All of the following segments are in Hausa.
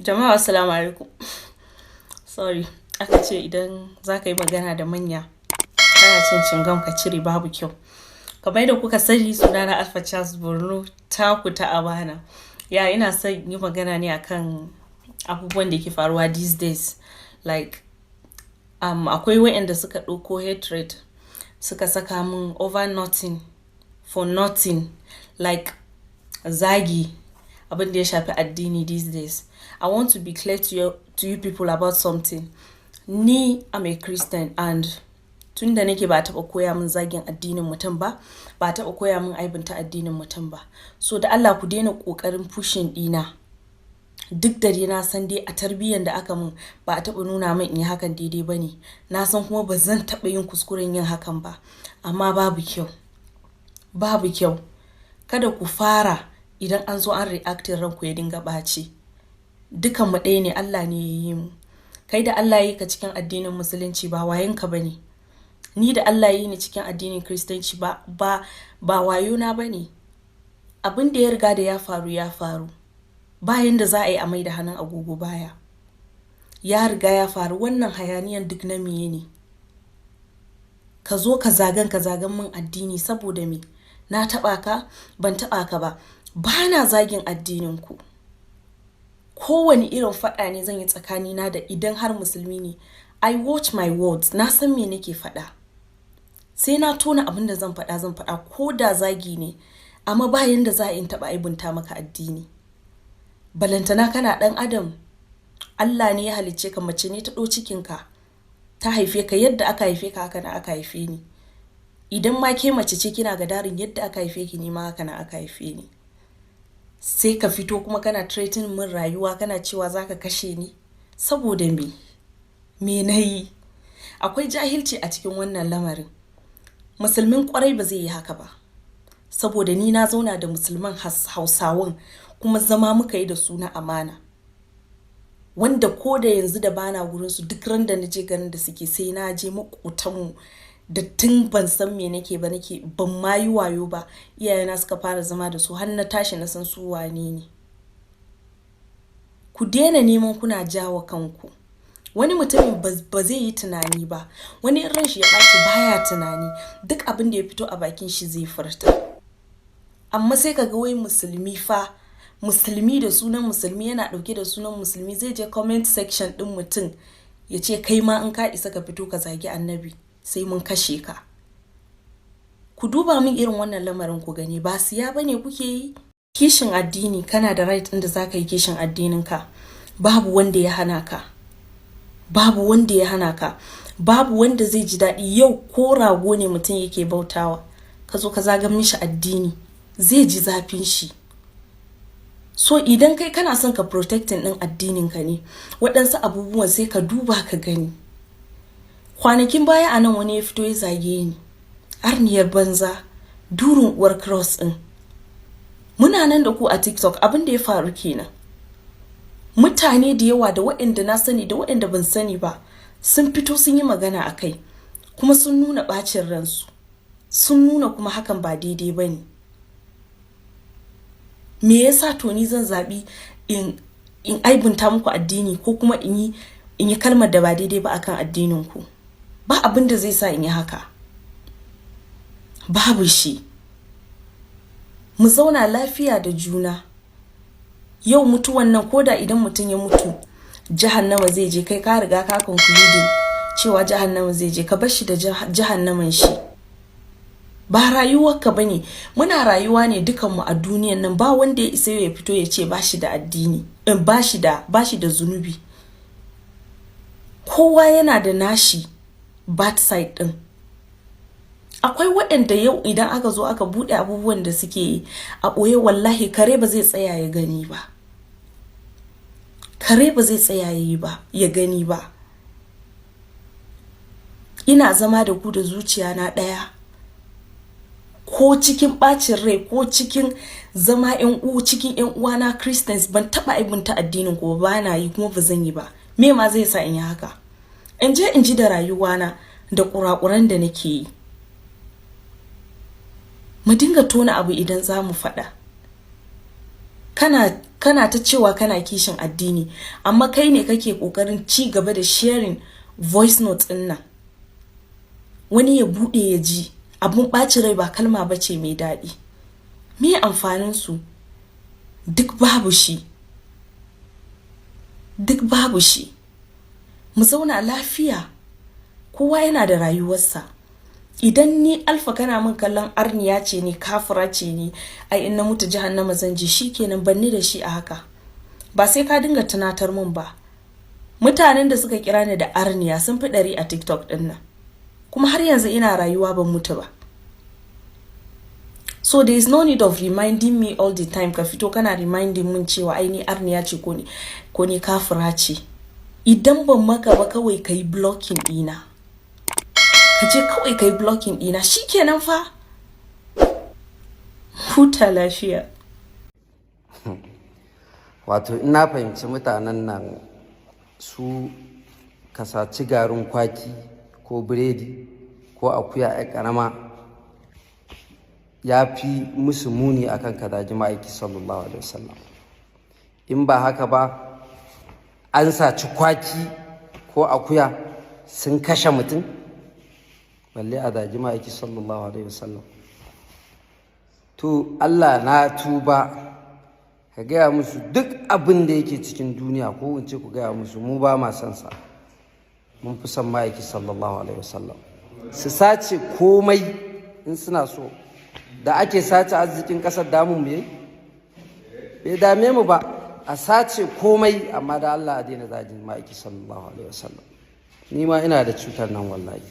Jama'a, assalamu alaikum. Sorry, aka ce idan za ka yi magana da manya kana cin cingam, ka cire, babu kyau. Kamar yadda kuka sani, sunana Alpha Charles Borno, taku ta amana. Ya ina son yi magana ne akan abubuwan da ke faruwa these days. Like akwai waɗanda suka ɗauko hatred suka saka min over nothing, for nothing, like zagi, abin da ya shafi addini these days. I want to be clear to you people about something. Ni, I'm a Christian, and tun da nake ba taɓa koya min zagin addinin mutum ba, ba taɓa koya min aibinta addinin mutum ba. So da Allah ku daina ƙoƙarin pushing ɗina. Duk da dai na san dai a tarbiyyar da aka min ba a taɓa nuna min in yi hakan daidai ba ne. Na san kuma ba zan taɓa yin kuskuren yin hakan ba. Amma babu kyau. Babu kyau. Kada ku fara, idan an zo an reacting, ranku ya dinga ɓaci. Dukan mu ɗaya ne, Allah ne ya yi mu. Kai da Allah ya yi ka cikin addinin Musulunci, ba wayonka ba ne. Ni da Allah ya yi ni cikin addinin Kiristanci, ba wayona ba ne. Abin da ya riga da ya faru ya faru. Ba yanda za a yi a mai da hannun agogo baya. Ya riga ya faru. Wannan hayaniyan duk na meye ne? Ka zo ka zagan min addini saboda me? Na taɓa ka? Ban taɓa ka ba. Ba na zagin addininku. Kowane irin faɗa ne zan yi tsakanina da idan har musulmi ne, I watch my words, na san me nake faɗa. Sai na tona abin da zan faɗa zan faɗa, ko da zagi ne, amma ba yanda za a yi in taɓa aibunta maka addini. Balantana kana ɗan adam, Allah ne ya halicce ka, mace ne ta ɗau cikinka, ta haife ka. Yadda aka haife ka haka na aka haife ni. Idan ma ke mace ce, kina gadarin yadda aka haife ki, ni ma haka na aka haife ni. Sai ka fito kuma kana threatening min rayuwa, kana cewa za ka kashe ni saboda me? Me na yi? Akwai jahilci a cikin wannan lamarin. Musulmin kwarai ba zai yi haka ba, saboda ni na zauna da Musulman Hausawan, kuma zama muka yi da su na amana, wanda ko da yanzu da bana gurin su, duk ran da na je garin da suke, sai na je maƙotanmu da tun ban san me nake ba, nake ban ma yi wayo ba, iyayena suka fara zama da su, har na tashi na san su wane ne. Ku daina neman kuna jawo kanku. Wani mutumin ba zai yi tunani ba, wani in ran shi ya ɓaci baya tunani, duk abin da ya fito a bakin shi zai furta. Amma sai ka ga wai musulmi fa, musulmi da sunan musulmi, yana ɗauke da sunan musulmi, zai je comment section ɗin mutum ya ce, "Kai ma in ka isa ka fito ka zagi Annabi, sai mun kashe ka." Ku duba min irin wannan lamarin ku gani, ba siya bane kuke yi. Kishin addini, kana da right ɗin da za ka yi kishin addinin ka, babu wanda ya hana ka, babu wanda ya hana ka, babu wanda zai ji daɗi. Yau ko rago ne mutum yake bautawa, ka zo ka zaga mishi addini, zai ji zafin shi. So idan kai kana son ka protecting ɗin addinin ka ne, waɗansu abubuwan sai ka duba ka gani. Kwanakin baya a nan wani ya fito ya zage ni arniyar banza, durin uwar cross ɗin. Muna nan da ku a TikTok, abin da ya faru kenan. Mutane da yawa, da waɗanda na sani da waɗanda ban sani ba, sun fito sun yi magana a kai, kuma sun nuna ɓacin ransu, sun nuna kuma hakan ba daidai ba ne. Me yasa to ni zan zaɓi in aibunta muku addini, ko kuma in yi kalmar da ba daidai ba akan addinin ku? Ba abin da zai sa in yi haka, babu shi. Mu zauna lafiya da juna. Yau mutuwan nan, koda idan mutum ya mutu jahannama zai je, kai ka riga ka concluding cewa jahannama zai je, ka bar shi da jahannaman shi, ba rayuwarka bane. Muna rayuwa ne dukanmu a duniyan nan, ba wanda ya isa ya fito ya ce ba shi da addini, ba shi da zunubi. Kowa yana da nashi bad side din. Akwai waɗanda yau idan aka zo aka buɗe abubuwan da suke yi a ɓoye, wallahi kare ba zai tsaya ya gani ba, kare ba zai tsaya ya yi ba ya gani ba. Ina zama da ku da zuciya na ɗaya, ko cikin ɓacin rai, ko cikin zama yan uwa, cikin yan uwana Christians, ban taɓa aibunta addinin ku ba, na yi kuma ba zan yi ba. Me ma zai sa in yi haka? In je in ji da rayuwana da kurakuran da nake yi. Mu dinga tona abu idan za mu faɗa. Kana ta cewa kana kishin addini, amma kai ne kake kokarin ci gaba da sharing voice notes din nan, wani ya bude ya ji abun ɓacin rai. Ba kalma ba ce mai daɗi. Me amfanin su? Duk babu shi, duk babu shi. Mu zauna lafiya, kowa yana da rayuwarsa. Idan ni Alfa kana min kallon arniya ce ni, kafira ce ni, ai in na mutu jahannama zan ji, shikenan, banni da shi a haka. Ba sai ka dinga tunatar min ba. Mutanen da suka kira ni da arniya sun fi 100 a TikTok din nan, kuma har yanzu ina rayuwa, ban mutu ba. So there is no need of reminding me all the time. Ka fito kana reminding mun cewa ai ni arniya ce ko ni kafira ce. Idan ban maka ba, kawai kai blocking dina. Ka je kawai kai blocking dina, shikenan fa. Huta lafiya. Wato ina fahimci mutanen nan, su kasaci garin kwaki ko biredi ko akuya ya karama ya fi musu muni akan ka zagi ma'aiki sallallahu alaihi wasallam. In ba haka ba, an saci kwaki ko akuya sun kashe mutum, balle a zagi ma'aiki sallallahu alaihi wasallam. To Allah na tuba, ka gaya musu duk abin da yake cikin duniya, ko in ce ku gaya musu, mu ba ma son sa, mun fi son ma'aiki sallallahu alaihi wasallam. Su sace komai in suna so. Da ake sace arzikin kasar, damun mu yayi? Bai dame mu ba. A sace komai, amma da Allah a daina zagin ma'aiki sallallahu alaihi wasallam. Ni ma ina da cutar nan wallahi.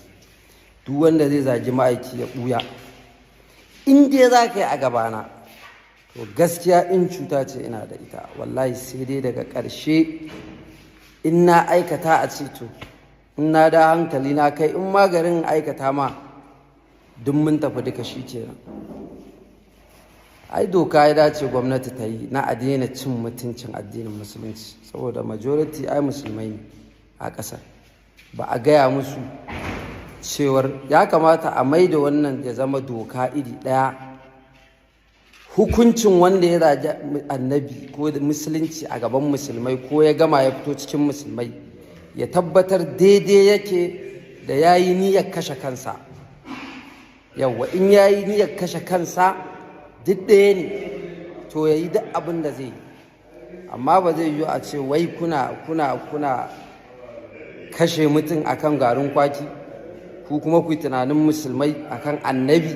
Duk wanda zai zagi ma'aiki ya buya. In dai za ka yi a gabana, to gaskiya in cuta ce ina da ita wallahi. Sai dai daga ƙarshe in na aikata a ce to in na da hankali na kai, in magarin aikata ma duk mun tafi duka, shi kenan. Ai doka ya dace gwamnati ta yi na a daina cin mutuncin addinin Musulunci, saboda majority ai Musulmai ne a ƙasar. Ba a gaya musu cewar ya kamata a mai da wannan ya zama doka iri ɗaya, hukuncin wanda ya zagi Annabi ko Musulunci a gaban Musulmai, ko ya gama ya fito cikin Musulmai, ya tabbatar daidai yake da ya yi niyyar kashe kansa. Yawwa, in ya yi niyyar kashe kansa duk ɗaya ne, to ya yi duk abin da zai yi. Amma ba zai yiwu a ce wai kuna kashe mutum akan garin kwaki, ku kuma ku yi tunanin Musulmai akan Annabi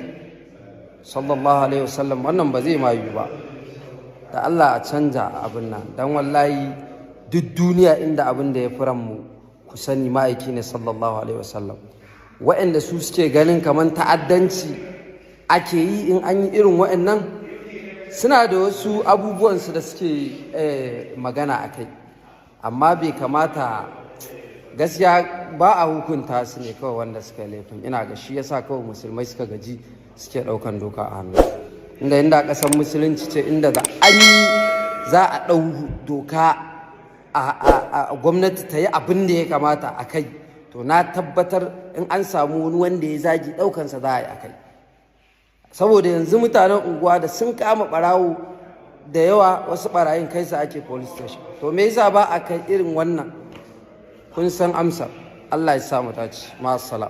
sallallahu alaihi wasallam. Wannan ba zai ma yiwu ba. Da Allah a canja abin nan, dan wallahi duk duniya inda abin da ya fi mu, ku sani ma'aiki ne sallallahu alaihi wasallam. Waɗanda su suke ganin kamar ta'addanci ake yi in an yi irin waɗannan, suna da wasu abubuwansu da suke magana a kai, amma bai kamata gaskiya ba a hukunta su ne kawai wanda suka yi laifin. Ina ga shi yasa kawai Musulmai suka gaji, suke ɗaukan doka a hannu. Inda ƙasar Musulunci ce, inda da an yi za a ɗau doka, a gwamnati ta yi abin da ya kamata a kai, to na tabbatar in an samu wani wanda ya zagi, ɗaukansa za a yi a kai. Saboda yanzu mutanen unguwa da sun kama ɓarawo da yawa, wasu ɓarayin kai su ake police station. To me yasa ba a kai irin wannan? Kun san amsar. Allah ya sa mu dace. Ma'assalam.